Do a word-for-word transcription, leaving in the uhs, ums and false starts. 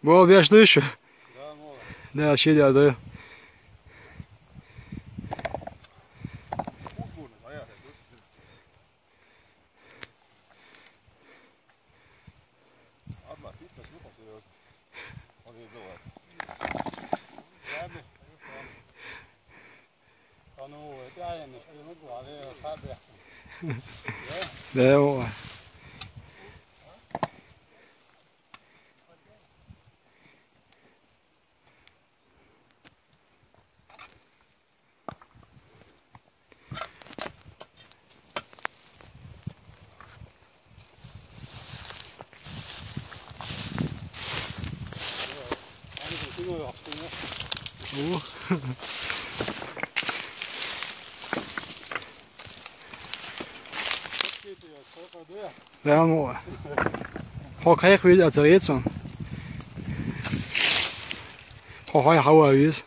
Wo wärst du schon? Der ist hier, der, der. Ja, ja. Oh. Ja, mooi. Hok, hei, wie dat reed zo. Hok, hei, hou, wie is.